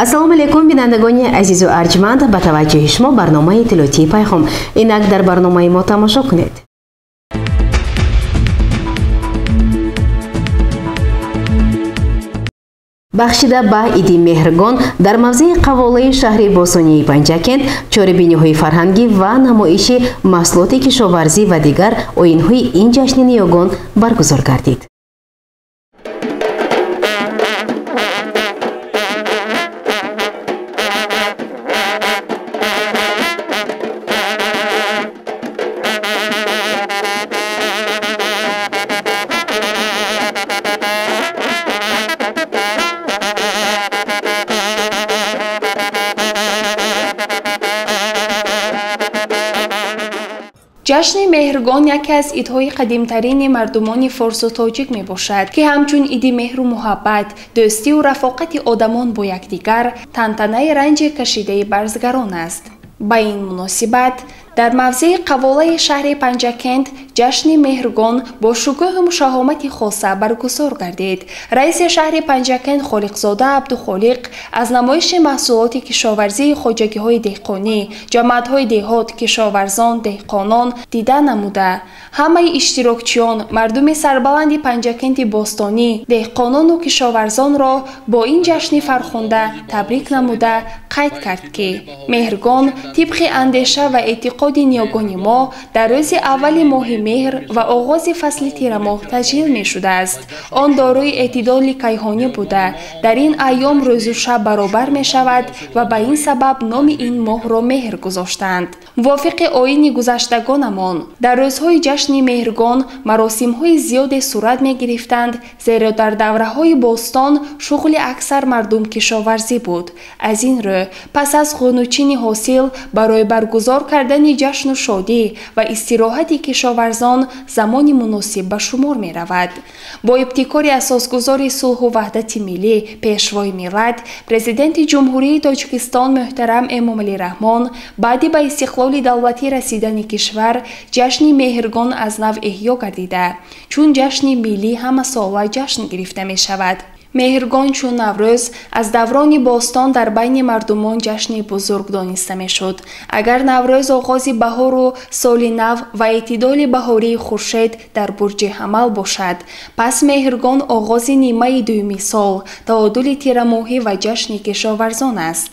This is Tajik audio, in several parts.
Ассалому алайкум, бинандагони азизу арҷманд, ба таваҷҷӯҳи шумо барномаи иттилоотии Пайғом. Инак дар барномаи мо тамошо кунед. Бахшида ба иди Меҳргон дар мавзеи қаволаи шаҳри бостонии Панҷакент чорабиниҳои фарҳангӣ ва намоиши маҳсулоти кишоварзӣ ва дигар оинҳои ин ҷашни ниёгон баргузор гардид. Ҷашни Меҳргон яке аз идҳои қадимтарини мардумони форсу тоҷик мебошад, ки ҳамчун иди меҳру муҳаббат, дӯстию рафоқати одамон бо якдигар, тантанаи ранҷи кашидаи барзгарон аст. Ба ин муносибат дар мавзеи қаволаи шаҳри Панҷакент ҷашни Меҳргон бо шукӯҳу шаҳомати хоса баргузор гардид. Раиси шаҳри Панҷакент Холиқзода Абдухолиқ аз намоиши маҳсулоти кишоварзии хоҷагиҳои деҳқонӣ, ҷамоатҳои деҳот, кишоварзон, деҳқонон дида намуда, ҳамаи иштирокчиён, мардуми сарбаланди Панҷакенти бостонӣ, деҳқонону кишоварзонро бо ин ҷашни фархунда табрик намуда қайд кард, ки Меҳргон тибқи андеша ва эътиқоди ниёгони мо дар рӯзи аввали моҳи меҳр ва оғози фасли тирамоҳ таҷлил мешудааст. Он дорои эътидоли кайҳонӣ буда, дар ин айём рӯзу шаб баробар мешавад ва ба ин сабаб номи ин моҳро меҳр гузоштанд. Мувофиқи оини гузаштагонамон дар рӯзҳои ҷашни Меҳргон маросимҳои зиёде сурат мегирифтанд, зеро дар давраҳои бостон шуғли аксар мардум кишоварзӣ буд. Аз ин рӯ пас аз ғунучини ҳосил барои баргузор кардани ҷашну шодӣ ва истироҳати кишоварзон замони муносиб ба шумор меравад. Бо ибтикори асосгузори сулҳу ваҳдати миллӣ, пешвои миллат, президенти Ҷумҳурии Тоҷикистон муҳтарам Эмомалӣ Раҳмон баъди ба истиқлоли давлатӣ расидани кишвар ҷашни Меҳргон аз нав эҳё гардида, чун ҷашни миллӣ ҳамасола ҷашн гирифта мешавад. Меҳргон чун Наврӯз аз даврони бостон дар байни мардумон ҷашни бузург дониста мешуд. Агар Наврӯз оғози баҳору соли нав ва эътидоли баҳории хуршед дар бурҷи ҳамал бошад, пас Меҳргон оғози нимаи дуюми сол, таодули тирамоҳӣ ва ҷашни кишоварзон аст.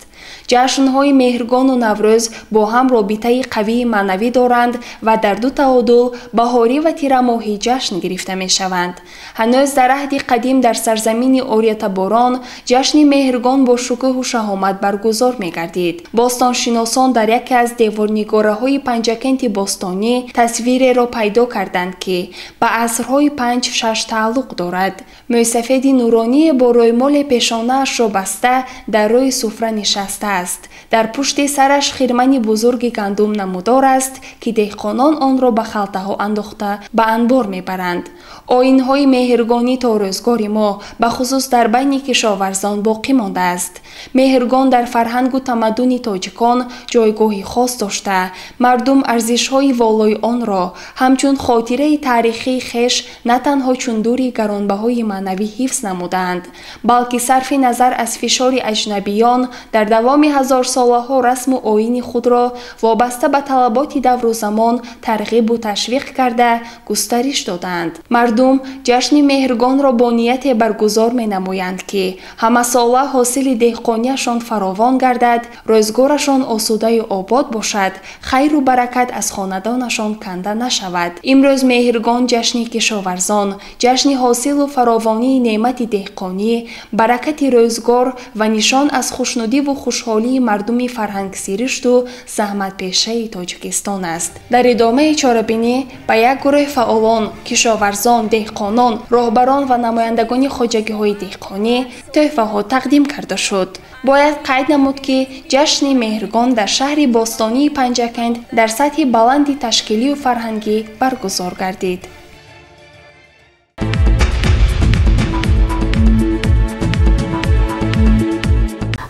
Ҷашнҳои Меҳргону Наврӯз бо ҳам робитаи қавии маънавӣ доранд ва дар ду таодул баҳорӣ ва тирамоҳӣ ҷашн гирифта мешаванд. Ҳанӯз дар аҳди қадим дар сарзамини ориятаборон ҷашни Меҳргон бо шукӯҳу шаҳомат баргузор мегардид. Бостоншиносон дар яке аз деворнигораҳои Панҷакенти бостонӣ тасвиреро пайдо карданд, ки ба асрҳои 5-6 тааллуқ дорад. Мӯйсафеди нуроние бо рӯймоле пешонаашро баста дар рӯи суфра нишастааст. Дар пушти сараш хирмани бузурги гандум намудор аст, ки деҳқонон онро ба халтаҳо андохта ба анбор мебаранд. Оинҳои меҳргонӣ то рӯзгори мо, бахусус дар байни кишоварзон боқӣ мондааст. Меҳргон дар фарҳангу тамаддуни тоҷикон ҷойгоҳи хос дошта, мардум арзишҳои волои онро ҳамчун хотираи таърихии хеш на танҳо чун дури гаронбаҳои маънавӣ ҳифз намуданд, балки сарфи назар аз фишори аҷнабиён дар давоми ҳазорсолаҳо расму оини худро вобаста ба талаботи давру замон тарғибу ташвиқ карда густариш доданд. Мардум ҷашни Меҳргонро бо нияте баргузор менамоянд, ки ҳамасола ҳосили деҳқонияшон фаровон гардад, рӯзгорашон осудаю обод бошад, хайру баракат аз хонадонашон канда нашавад. Имрӯз Меҳргон ҷашни кишоварзон, ҷашни ҳосилу фаровонии неъмати деҳқонӣ, баракати рӯзгор ва нишон аз хушнудиву хушҳолии мардуми фарҳангсиришту заҳматпешаи Тоҷикистон аст. Дар идомаи чорабинӣ ба як гурӯҳи фаъолон, кишоварзон, деҳқонон, роҳбарон ва намояндагони хоҷагиҳои деҳқонӣ тӯҳфаҳо тақдим карда шуд. Бояд қайд намуд, ки ҷашни Меҳргон дар шаҳри бостонии Панҷакент дар сатҳи баланди ташкилию фарҳангӣ баргузор гардид.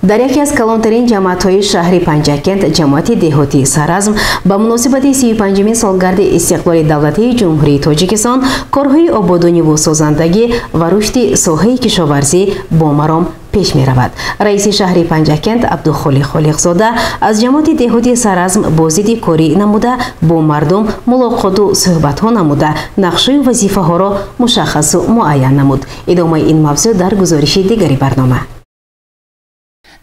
Дар яке аз калонтарин ҷамоатҳои шаҳри Панҷакент, ҷамоати деҳотии Саразм, ба муносибати 35-мин солгарди истиқлоли давлатии Ҷумҳурии Тоҷикистон корҳои ободониву созандагӣ ва рушди соҳаи кишоварзӣ бо маром пеш меравад. Раиси шаҳри Панҷакент Абдухолиқ Холиқзода аз ҷамоати деҳоти Саразм боздиди корӣ намуда, бо мардум мулоқоту суҳбатҳо намуда, нақшаю вазифаҳоро мушаххасу муайян намуд. Идомаи ин мавзӯъ дар гузориши дигари барнома.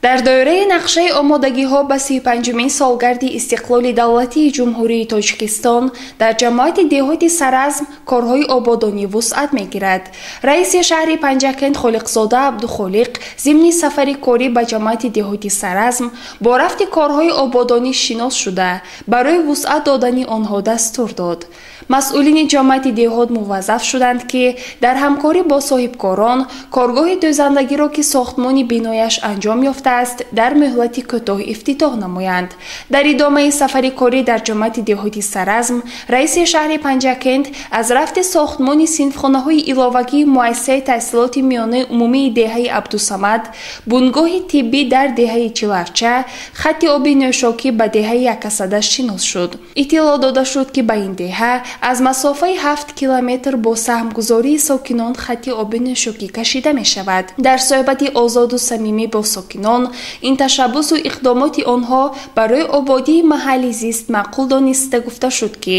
Дар доираи нақшаи омодагиҳо ба 35-мин солгарди истиқлоли давлатии Ҷумҳурии Тоҷикистон дар ҷамоати деҳоти Саразм корҳои ободонӣ вусъат мегирад. Раиси шаҳри Панҷакент Холиқзода Абдухолиқ зимни сафари корӣ ба ҷамоати деҳоти Саразм бо рафти корҳои ободонӣ шинос шуда, барои вусъат додани онҳо дастур дод. Масъулини ҷамоати деҳот муваззаф шуданд, ки дар ҳамкорӣ бо соҳибкорон коргоҳи дӯзандагиро, ки сохтмони бинояш анҷом ёфтааст, дар муҳлати кӯтоҳ ифтитоҳ намоянд. Дар идомаи сафари корӣ дар ҷамоати деҳоти Саразм раиси шаҳри Панҷакент аз рафти сохтмони синфхонаҳои иловагии муассисаи таҳсилоти миёнаи умумии деҳаи Абдусамад, бунгоҳи тиббӣ дар деҳаи Чиларча, хатти оби нӯшокӣ ба деҳаи Якасада шинос шуд. Иттилоъ дода шуд, ки ба ин деҳа аз масофаи 7 километр бо саҳмгузории сокинон хатти оби нӯшокӣ кашида мешавад. Дар суҳбати озоду самимӣ бо сокинон ин ташаббусу иқдомоти онҳо барои ободии маҳалли зист маъқул дониста гуфта шуд, ки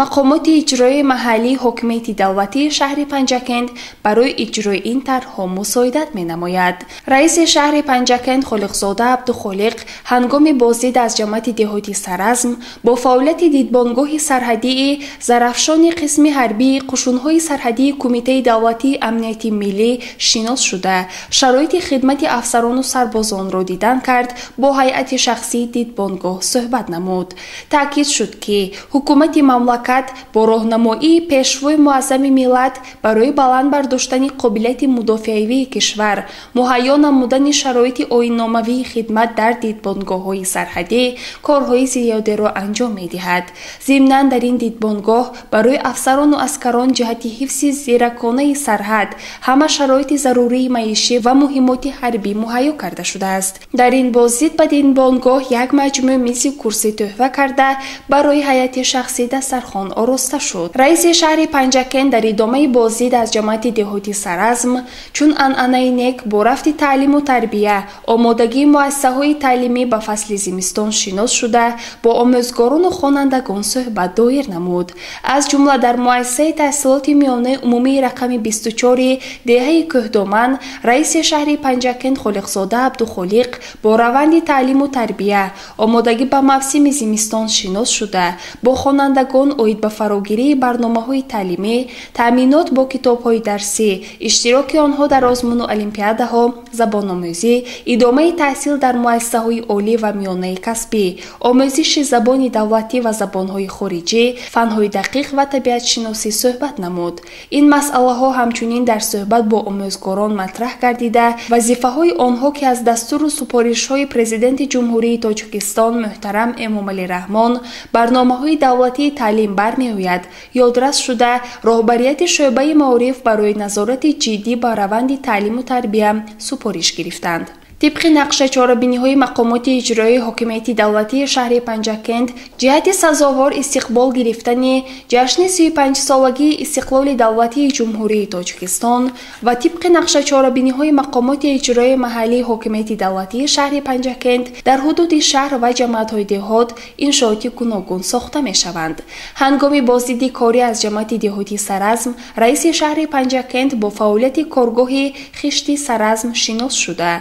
мақомоти иҷроии маҳаллии ҳокимияти давлатии шаҳри Панҷакент барои иҷрои ин тарҳҳо мусоидат менамояд. Раиси шаҳри Панҷакент Холиқзода Абдухолиқ ҳангоми боздид аз ҷамоати деҳоти Саразм бо фаъолияти дидбонгоҳи сарҳадии Зарафшони қисми ҳарбии қушунҳои сарҳадии Кумитаи давлатии амнияти миллӣ шинос шуда, шароити хидмати афсарону сарбозонро дидан кард, бо ҳайати шахсии дидбонгоҳ суҳбат намуд. Таъкид шуд, ки ҳукумати мамлакат бо роҳнамоии пешвои муаззами миллат барои баланд бардоштани қобилияти мудофиавии кишвар, муҳайё намудани шароити оинномавии хидмат дар дидбонгоҳҳои сарҳадӣ корҳои зиёдеро анҷом медиҳад. Зимнан дар ин дидбонгоҳ барои афсарону аскарон ҷиҳати ҳифзи зираконаи сарҳад ҳама шароити зарурии маишӣ ва муҳиммоти ҳарбӣ муҳайё карда шудааст. Дар ин боздид ба дидбонгоҳ як маҷмӯи мизи курсӣ тӯҳфа карда, барои ҳайати шахсӣ дастархон ороста шуд. Раиси шаҳри Панҷакент дар идомаи боздид аз ҷамоати деҳоти Саразм чун анъанаи нек бо рафти таълиму тарбия, омодагии муассисаҳои таълимӣ ба фасли зимистон шинос шуда, бо омӯзгорону хонандагон суҳбат доир намуд. Аз ҷумла дар муассисаи таҳсилоти миёнаи умумии рақами 24 деҳаи Кӯҳдоман раиси шаҳри Панҷакент Холиқзода Абдухолиқ бо раванди таълиму тарбия, омодагӣ ба мавсими зимистон шинос шуда, бо хонандагон оид ба фарогирии барномаҳои таълимӣ, таъминот бо китобҳои дарсӣ, иштироки онҳо дар озмуну олимпиадаҳо, забономӯзӣ, идомаи таҳсил дар муассисаҳои олӣ ва миёнаи касбӣ, омӯзиши забони давлатӣ ва забонҳои хориҷӣ, фанҳои дақиқ ва табиатшиносӣ суҳбат намуд. Ин масъалаҳо ҳамчунин дар суҳбат бо омӯзгорон матраҳ гардида, вазифаҳои онҳо, ки аз дастуру супоришҳои Президенти Ҷумҳурии Тоҷикистон муҳтарам Эмомалӣ Раҳмон барномаҳои давлатии таълим бармеояд, ёдрас шуда, роҳбарияти шӯъбаи маориф барои назорати ҷиддӣ ба раванди таълиму тарбия супориш гирифтанд. Тибқи нақша чорабиниҳои мақомоти иҷроии ҳокимияти давлатии шаҳри Панҷакент ҷиҳати сазовор истиқбол гирифтани ҷашни 35-солагии истиқлоли давлатии Ҷумҳурии Тоҷикистон ва тибқи нақша чорабиниҳои мақомоти иҷроии маҳаллии ҳокимияти давлатии шаҳри Панҷакент дар ҳудуди шаҳр ва ҷамоатҳои деҳот иншооти гуногун сохта мешаванд. Ҳангоми боздиди корӣ аз ҷамоати деҳоти Саразм раиси шаҳри Панҷакент бо фаъолияти коргоҳи хишти Саразм шинос шуда,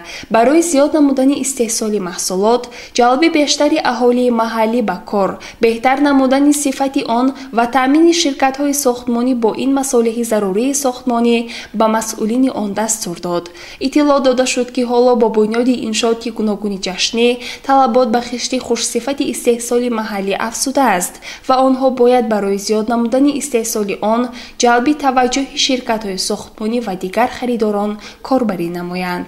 барои зиёд намудани истеҳсоли маҳсулот, ҷалби бештари аҳолии маҳаллӣ ба кор, беҳтар намудани сифати он ва таъмини ширкатҳои сохтмонӣ бо ин масолеҳи зарурии сохтмонӣ ба масъулини он дастур дод. Иттилоъ дода шуд, ки ҳоло бо бунёди иншооти гуногуни ҷашнӣ талабот ба хишти хушсифати истеҳсоли маҳаллӣ афзудааст ва онҳо бояд барои зиёд намудани истеҳсоли он ҷалби таваҷҷӯҳи ширкатҳои сохтмонӣ ва дигар харидорон корбарӣ намоянд.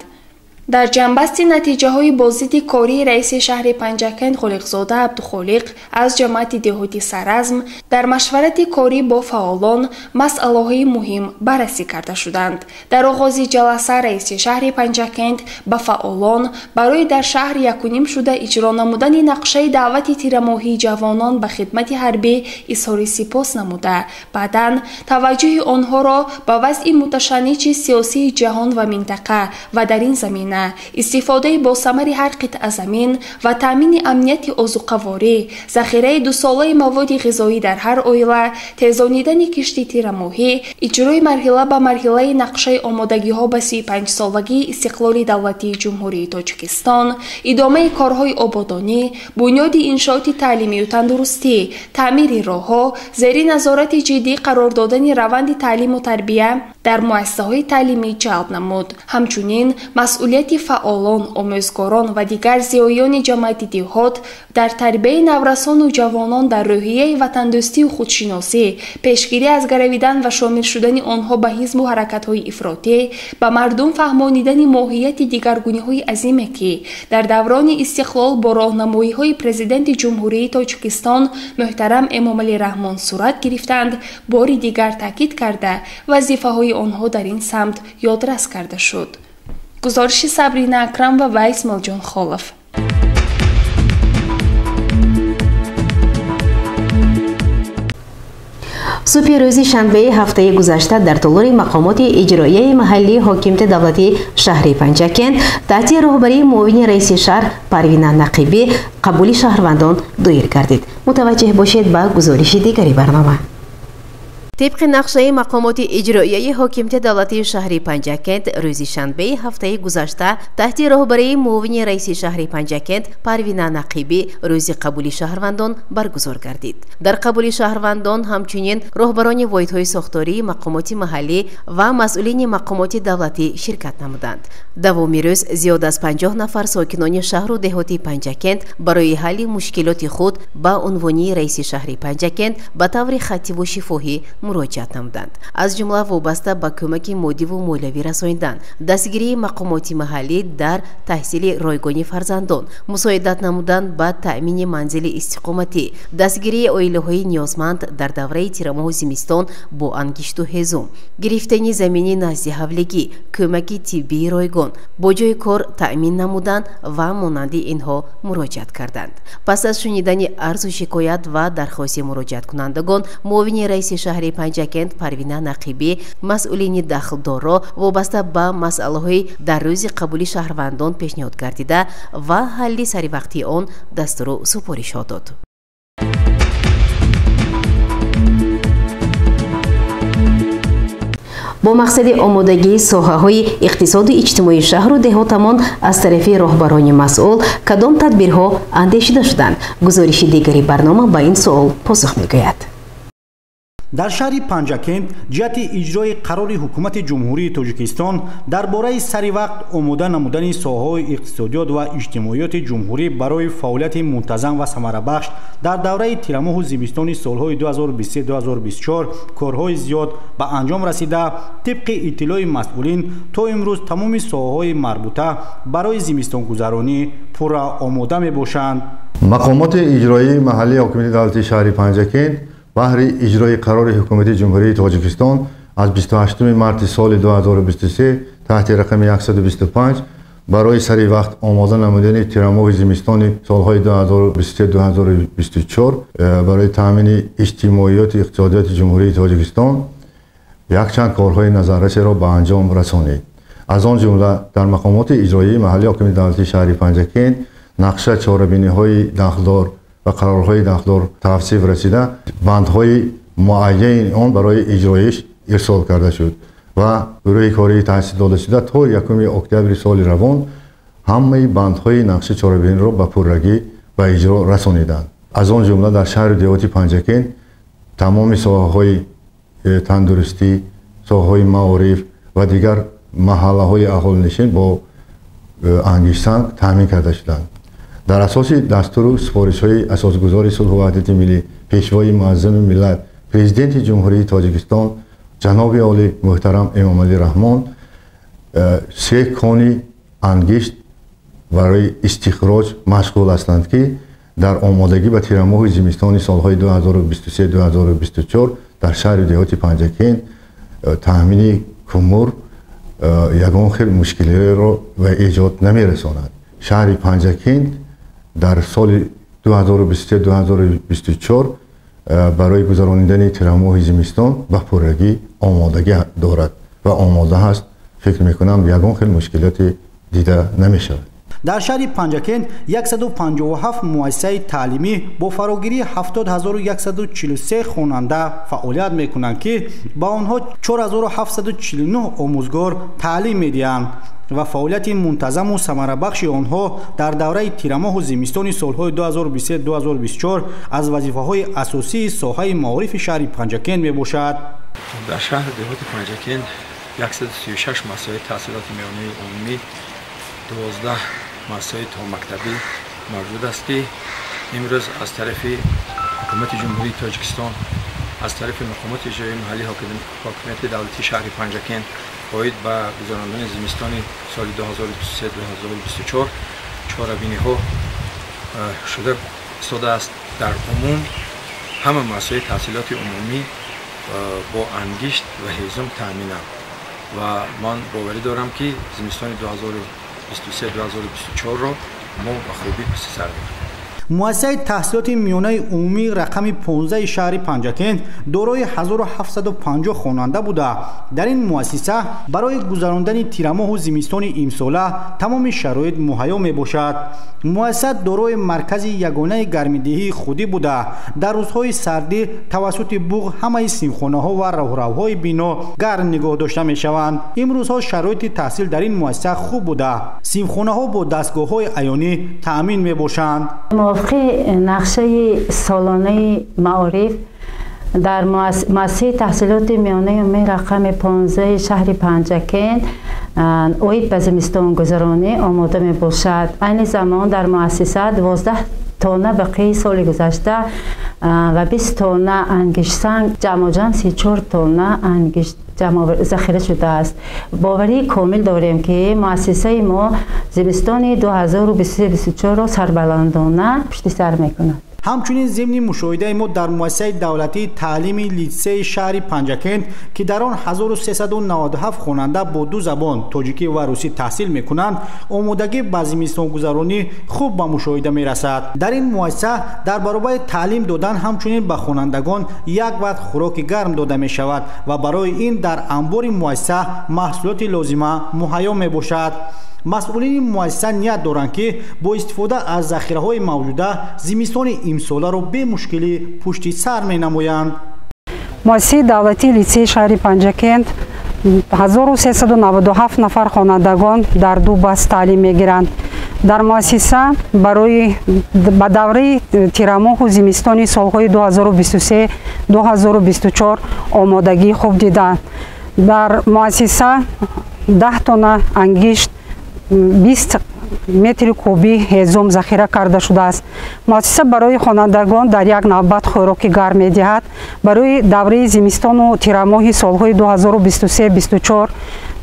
Дар ҷанбасти натиҷаҳои боздиди кории раиси шаҳри Панҷакент Холиқзода Абдухолиқ аз ҷамоати деҳоти Саразм дар машварати корӣ бо фаъолон масъалаҳои муҳим баррасӣ карда шуданд. Дар оғози ҷаласа раиси шаҳри Панҷакент ба фаъолон барои дар шаҳр якуним шуда иҷро намудани нақшаи даъвати тирамоҳии ҷавонон ба хидмати ҳарбӣ изҳори сипос намуда, баъдан таваҷҷӯҳи онҳоро ба вазъи муташанниҷи сиёсии ҷаҳон ва минтақа ва дар ин замина истифодаи босамари ҳар қитъа замин ва таъмини амнияти озуқаворӣ, захираи дусолаи маводи ғизоӣ дар ҳар оила, тезонидани кишти тирамоҳӣ, иҷрои марҳила ба марҳилаи нақшаи омодагиҳо ба 35-солагии истиқлоли давлатии Ҷумҳурии Тоҷикистон, идомаи корҳои ободонӣ, бунёди иншооти таълимию тандурустӣ, таъмири роҳҳо, зери назорати ҷиддӣ қарор додани раванди таълиму тарбия дар муассисаҳои таълимӣ ҷалб намуд. Ҳамчунин масъулияти фаъолон, омӯзгорон ва дигар зиёиёни ҷамоати деҳот дар тарбияи наврасону ҷавонон дар рӯҳияи ватандӯстию худшиносӣ, пешгирӣ аз гаравидан ва шомил шудани онҳо ба ҳизбу ҳаракатҳои ифротӣ, ба мардум фаҳмонидани моҳияти дигаргуниҳои азиме, ки дар даврони истиқлол бо роҳнамоиҳои Президенти Ҷумҳурии Тоҷикистон муҳтарам Эмомалӣ Раҳмон сурат гирифтанд, бори дигар таъкид карда, вазифаҳои онҳо дар ин самт ёдрас карда шуд. Гузориши Сабрина Акрамова ва Исмоилҷон Холов. Субҳи рӯзи шанбеи ҳафтаи гузашта дар толори мақомоти иҷроияи маҳаллии ҳокимияти давлатии шаҳри Панҷакент таҳти роҳбарии муовини раиси шаҳр Парвина Нақибӣ қабули шаҳрвандон доир гардид. Мутаваҷҷеҳ бошед ба гузориши дигари барнома. Тибқи нақшаи мақомоти иҷроияи ҳокимияти давлатии шаҳри Панҷакент рӯзи шанбеи ҳафтаи гузашта таҳти роҳбарии муовини раиси шаҳри Панҷакент Парвина Нақибӣ рӯзи қабули шаҳрвандон баргузор гардид. Дар қабули шаҳрвандон ҳамчунин роҳбарони воҳидҳои сохтории мақомоти маҳаллӣ ва масъулини мақомоти давлатӣ ширкат намуданд. Давоми рӯз зиёд аз 50 нафар сокинони шаҳру деҳоти Панҷакент барои ҳалли мушкилоти худ ба унвони раиси шаҳри Панҷакент ба таври хаттиву шифоҳӣ муроҷиат намуданд. Аз ҷумла вобаста ба кӯмаки моддиву молиявӣ расонидан, дастгирии мақомоти маҳаллӣ дар таҳсили ройгони фарзандон, мусоидат намудан ба таъмини манзили истиқоматӣ, дастгирии оилаҳои ниёзманд дар давраи тирамоҳу зимистон бо ангишту ҳезум, гирифтани замини назди ҳавлигӣ, кӯмаки тиббии ройгон, бо ҷойи кор таъмин намудан ва монанди инҳо муроҷиат карданд. Пас аз шунидани арзу шикоят ва дархости муроҷиаткунандагон, муовини раиси шаҳри Панҷакент Парвина Нақибӣ масъулини дахлдорро вобаста ба масъалаҳои дар рӯзи қабули шаҳрвандон пешниҳод гардида ва ҳалли саривақтии он дастуру супоришҳо дод. Бо мақсади омодагии соҳаҳои иқтисоду иҷтимоии шаҳру деҳотамон аз тарафи роҳбарони масъул кадом тадбирҳо андешида шуданд? Гузориши дигари барнома ба ин суол посух мегӯяд. Дар шаҳри Панҷакент ҷиҳати иҷрои қарори ҳукумати Ҷумҳурии Тоҷикистон дар бораи саривақт омода намудани соҳаҳои иқтисодиёт ва иҷтимоиёти ҷумҳурӣ барои фаъолияти мунтазам ва самарабахш дар давраи тирамоҳу зимистони солҳои 2023-2024 корҳои зиёд ба анҷом расида, тибқи иттилои масъулин то имрӯз тамоми соҳаҳои марбута барои зимистонгузаронӣ пурра омода мебошанд. Мақомоти иҷроии маҳаллии ҳокимияти давлатии шаҳри Панҷакент баҳри иҷрои қарори ҳукумати Ҷумҳурии Тоҷикистон аз 28 марти соли 2023 таҳти рақами 125 барои сари вақт омода намудани тирамоҳи зимистони солҳои 2023-2024 барои таъмини иҷтимоиёти иқтисодиёти Ҷумҳурии Тоҷикистон якчанд корҳои назаррасеро ба анҷом расонид. Аз он ҷумла дар мақомоти иҷроии маҳаллии ҳокимияти давлатии шаҳри Панҷакент нақша чорабиниҳои дахлдор ва қарорҳои дахлдор тавсиф расида, бандҳои муайяни он барои иҷроиш ирсол карда шуд ва гурӯҳи кории таъсис дода шуда то 1 октябри соли равон ҳамаи бандҳои нақши чорабиниро ба пуррагӣ ба иҷро расониданд. Аз он ҷумла дар шаҳру деҳоти Панҷакент тамоми соҳаҳои тандурустӣ, соҳаҳои маориф ва дигар маҳаллаҳои аҳолинишин бо ангиштсанг таъмин карда шуданд. Дар асоси дастуру супоришҳои асосгузори сулҳу ваҳдати миллӣ, пешвои муаззами миллат, Президенти Ҷумҳурии Тоҷикистон ҷаноби олӣ муҳтарам Эмомалӣ Раҳмон се кони ангишт барои истихроҷ машғул ҳастанд, ки дар омодагӣ ба тирамоҳи зимистони солҳои 2023-2024 дар шаҳри деҳоти Панҷакент таъмини кумур ягон хел мушкилиро ба эҷод намерасонад. Шаҳри Панҷакент дар соли 2023-2024 барои гузаронидани тирамоҳи зимистон ба пуррагӣ омодагӣ дорад ва омода ҳаст. Фикр мекунам, ягон хел мушкилоте дида намешавад. Дар шаҳри Панҷакент 157 муассисаи таълимӣ бо фарогирии 70143 хонанда фаъолият мекунанд, ки ба онҳо 4749 омӯзгор таълим медиҳанд ва фаъолияти мунтазаму самарабахши онҳо дар давраи тирамоҳу зимистони солҳои 2023-2024 аз вазифаҳои асосии соҳаи маорифи шаҳри Панҷакент мебошад. Дар шаҳри деҳоти Панҷакент 136 муассисаи таҳсилоти миёнаи умумӣ, 12 муассисаи томактабӣ мавҷуд аст, ки имрӯз аз тарафи ҳукумати Ҷумҳурии Тоҷикистон, аз тарафи мақомоти иҷроии маҳаллии ҳокимияти давлатии шаҳри Панҷакент оид ба гузарондани зимистони соли 2023-2024 чорабиниҳо шуда истодааст. Дар умум ҳама муассисаи таҳсилоти умумӣ бо ангишт ва ҳезум таъминанд ва ман боварӣ дорам, ки зимистони 2023-2024-ро мо ба хубӣ паси сар мекунем. Муассисаи таҳсилоти миёнаи умумии рақами 15 шаҳри Панҷакент дорои 1750 хонанда буда, дар ин муассиса барои гузарондани тирамоҳу зимистони имсола тамоми шароит муҳайё мебошад. Муассиса дорои маркази ягонаи гармидиҳии худӣ буда, дар рӯзҳои сардӣ тавассути буғ ҳамаи синфхонаҳо ва роҳравҳои бино гарм нигоҳ дошта мешаванд. Имрӯзҳо шароити таҳсил дар ин муассиса хуб буда, синфхонаҳо бо дастгоҳҳои аёнӣ таъмин мебошанд. Мувофиқи нақшаи солонаи маориф дар муассисаи таҳсилоти миёнаи умумии рақами 15 шаҳри Панҷакент оид ба зимистонгузаронӣ омода мебошад. Айни замон дар муассиса 12 тонна бақии соли гузашта ва 20 тонна ангиштсанг, ҷамъоҷамъ 34 тонна ангишт захира шудааст. Боварии комил дорем, ки муассисаи мо зимистони 2023-24-ро сарбаландона пушти сар мекунад. Ҳамчунин зимни мушоҳидаи мо дар муассисаи давлатии таълими литсеи шаҳри Панҷакент, ки дар он 1397 хонанда бо ду забон тоҷикӣ ва русӣ таҳсил мекунанд, омодагӣ ба зимистонгузаронӣ хуб ба мушоҳида мерасад. Дар ин муассиса дар баробари таълим додан ҳамчунин ба хонандагон як вақт хӯроки гарм дода мешавад ва барои ин дар анбори муассиса маҳсулоти лозима муҳайё мебошад. Масъулини муассиса ният доранд, ки бо истифода аз захираҳои мавҷуда зимистони имсоларо бемушкилӣ пушти сар менамоянд. Муассисаи давлатии литсеи шаҳри Панҷакент 1397 нафар хонандагон дар ду баст таълим мегиранд. Дар муассиса барои ба давраи тирамоҳу зимистони солҳои 2023-2024 омодагии хуб диданд. Дар муассиса 10 тонна ангишт, 20 метри кубӣ ҳезум захира карда шудааст. Муассиса барои хонандагон дар як навбат хӯроки гарм медиҳад. Барои давраи зимистону тирамоҳи солҳои 2023-24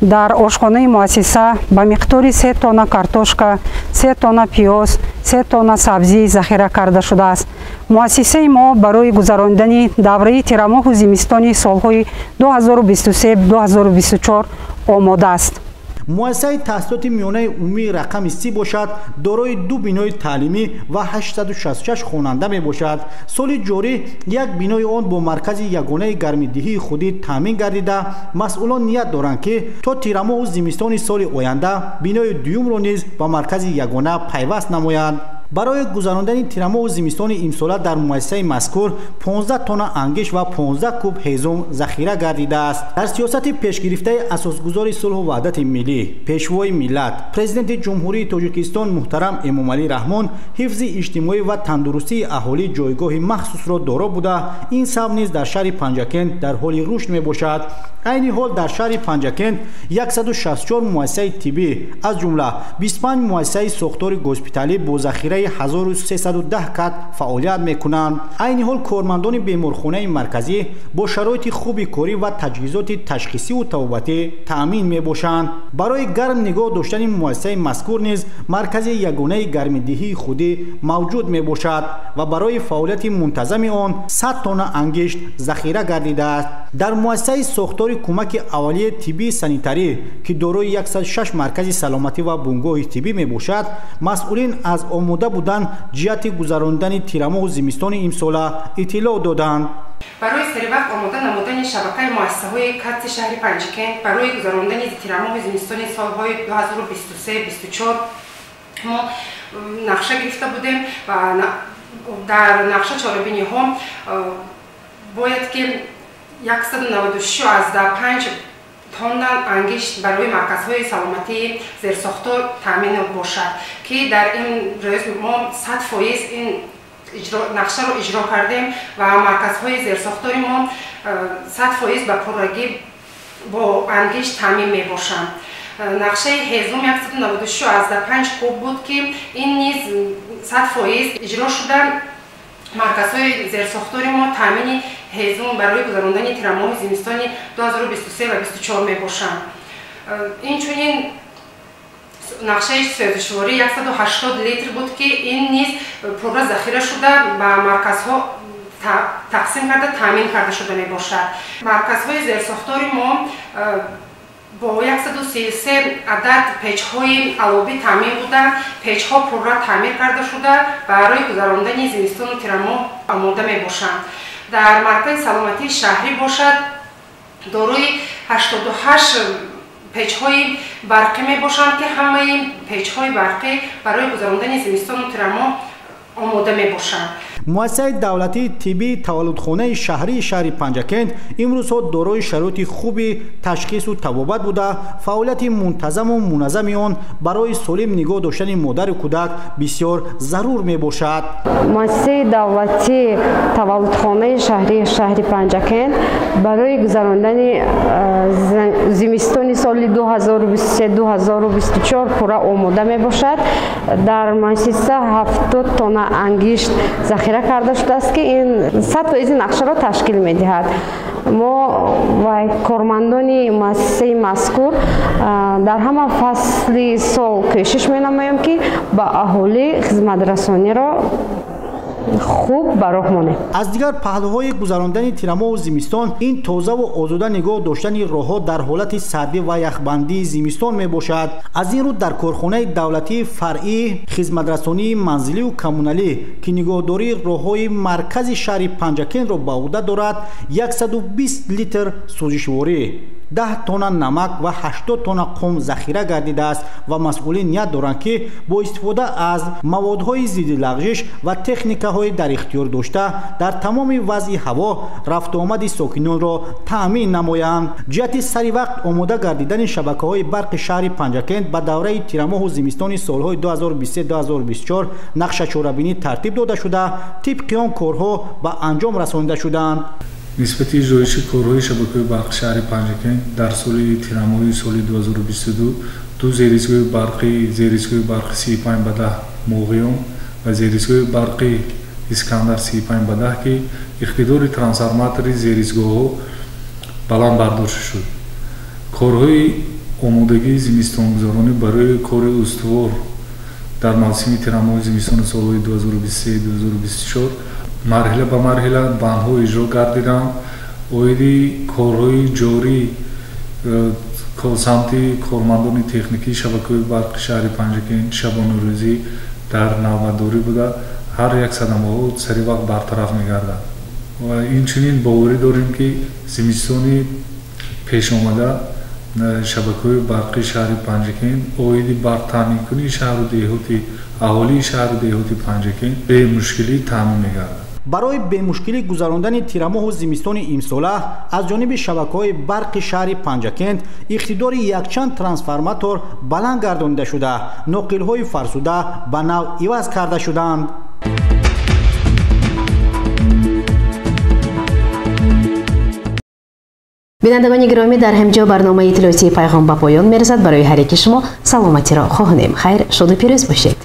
дар ошхонаи муассиса ба миқдори 3 тонна картошка, 3 тонна пиёз, 3 тонна сабзӣ захира карда шудааст. Муассисаи мо барои гузаронидани давраи тирамоҳу зимистони солҳои 2023-2024 омода аст. Муассисаи таҳсилоти миёнаи умумии рақами 30 бошад, дорои ду бинои таълимӣ ва 866 хонанда мебошад. Соли ҷорӣ як бинои он бо маркази ягонаи гармидиҳии худӣ таъмин гардида, масъулон ният доранд, ки то тирамоҳу зимистони соли оянда бинои дуюмро низ ба маркази ягона пайваст намоянд. Барои гузарондани тирамоҳу зимистони имсола дар муассисаи мазкур 15 тонна ангиш ва 15 куб ҳезум захира гардидааст. Дар сиёсати пешгирифтаи асосгузори сулҳу ваҳдати миллӣ, пешвои миллат, Президенти Ҷумҳурии Тоҷикистон муҳтарам Эмомалӣ Раҳмон ҳифзи иҷтимоӣ ва тандурустии аҳолӣ ҷойгоҳи махсусро доро буда, ин самт низ дар шаҳри Панҷакент дар ҳоли рушд мебошад. Айни ҳол дар шаҳри Панҷакент 164 муассисаи тиббӣ, аз ҷумла 25 муассисаи сохтори госпиталӣ бо захираи шумораи 1310 кат фаъолият мекунанд. Айни ҳол кормандони беморхонаи марказӣ бо шароити хуби корӣ ва таҷҳизоти ташхисиву табобатӣ таъмин мебошанд. Барои гарм нигоҳ доштани муассисаи мазкур низ маркази ягонаи гармидиҳии худӣ мавҷуд мебошад ва барои фаъолияти мунтазами он 100 тонна ангишт захира гардидааст. Дар муассисаи сохтори кӯмаки аввалияи тиббии санитарӣ, ки дорои 106 маркази саломатӣ ва бунгоҳи тиббӣ мебошад, масъулин аз омода будан ҷиҳати гузарондани тирамоҳу зимистони имсола иттилоъ доданд. Барои саривақт омода намудани шабакаи муассисаҳои катси шаҳри Панҷакент барои гузарондани тирамоҳу зимистони солҳои 2023-24 мо нақша гирифта будем ва дар нақша чорабиниҳо бояд ки 196,5 тонна ангишт барои марказҳои саломатии зерсохтор таъмин бошад, ки дар ин рӯз мо 100% ин нақшаро иҷро кардем ва марказҳои зерсохтори мо 100% ба пуррагӣ бо ангишт таъмин мебошанд. Нақшаи ҳезум 196,5 куб буд, ки ин низ 100% иҷро шуда. Марказҳои зерсохтори мо таъмини ҳезум барои гузарондани тирамоҳи зимистони 2023 ва 24 мебошанд. Инчунин нақшаи сӯзишворӣ 180 литр буд, ки ин низ пурра захира шуда ба марказҳо тақсим карда таъмин карда шуда мебошад. Марказҳои зерсохтори мо бо 133 адад печҳои алобӣ таъмин буда, печҳо пурра таъмир карда шуда барои гузарондани зимистону тирамоҳ омода мебошанд. Дар маркази саломатии шаҳрӣ бошад, дорои 88 печҳои барқӣ мебошанд, ки ҳамаи печҳои барқӣ барои гузарондани зимистону тирамоҳ омода мебошанд. Муассисаи давлатии тиббии таваллудхонаи шаҳрии шаҳри Панҷакент имрӯзҳо дорои шароити хуби ташхису табобат буда, фаъолияти мунтазаму муназзами он барои солим нигоҳ доштани модару кӯдак бисёр зарур мебошад. Муассисаи давлатии таваллудхонаи шаҳрии шаҳри Панҷакент барои гузарондани зимистони соли 2023-2024 пурра омода мебошад. Дар муассиса 70 тонна ангишт захира карда шудааст, ки ин 100% нақшаро ташкил медиҳад. Мо ва кормандони муассисаи мазкур дар ҳама фасли сол кӯшиш менамоем, ки ба аҳолӣ хизматрасониро хуб ба роҳ монем. Аз дигар паҳлӯҳои гузарондани тирамоҳу зимистон ин тозаву озода нигоҳ доштани роҳҳо дар ҳолати сардӣ ва яхбандии зимистон мебошад. Аз ин рӯ дар корхонаи давлатии фаръии хизматрасонии манзилию коммуналӣ, ки нигоҳдории роҳҳои маркази шаҳри Панҷакентро ба ӯҳда дорад, 120 литр сӯзишворӣ, 10 тонна намак ва 80 тонна қум захира гардидааст ва масъулин ният доранд, ки бо истифода аз маводҳои зидди лағжиш ва техникаҳои дар ихтиёр дошта дар тамоми вазъи ҳаво рафтуомади сокинонро таъмин намоянд. Ҷиҳати сари вақт омода гардидани шабакаҳои барқи шаҳри Панҷакент ба давраи тирамоҳу зимистони солҳои 2023-2024 нақшачорабинӣ тартиб дода шуда, тибқи он корҳо ба анҷом расонида шуданд. Нисбати иҷроиши корҳои шабакаҳои барқи шаҳри Панҷакент дар соли тирамоҳи соли 2022 ду зеризгоҳи барқӣ, зеризгоҳи барқи 35 ба 10 Моғиён ва зеризгоҳи барқи Искандар 35 ба 10, ки иқтидори трансформатори зеризгоҳҳо баланд бардошта шуд. Корҳои омодагии зимистонгузаронӣ барои кори устувор дар мавсими тирамоҳи зимистони солҳои 2023-2024 марҳила ба марҳила бандҳо иҷро гардиданд. Оиди корҳои ҷорӣ самти кормандони техникии шабакаҳои барқи шаҳри Панҷакент шабонарӯзӣ дар навбатдорӣ буда, ҳар як садамаҳо сари вақт бартараф мегардад ва инчунин боварӣ дорем, ки зимистони пешомада шабакаҳои барқи шаҳри Панҷакент оиди барқ таъминкунии шаҳру деҳоти аҳолии шаҳру деҳоти Панҷакент бемушкилӣ таъмин мегардад. Барои бемушкилӣ гузарондани тирамоҳу зимистони имсола аз ҷониби шабакаҳои барқи шаҳри Панҷакент иқтидори якчанд трансформатор баланд гардонида шуда, ноқилҳои фарсуда ба нав иваз карда шуданд. Бинандагони гиромӣ, дар ҳамҷо барномаи иттилоотии Пайғом ба поён мерасад. Барои ҳар яки шумо саломатиро хоҳонем. Хайр, шоду пирӯз бошед.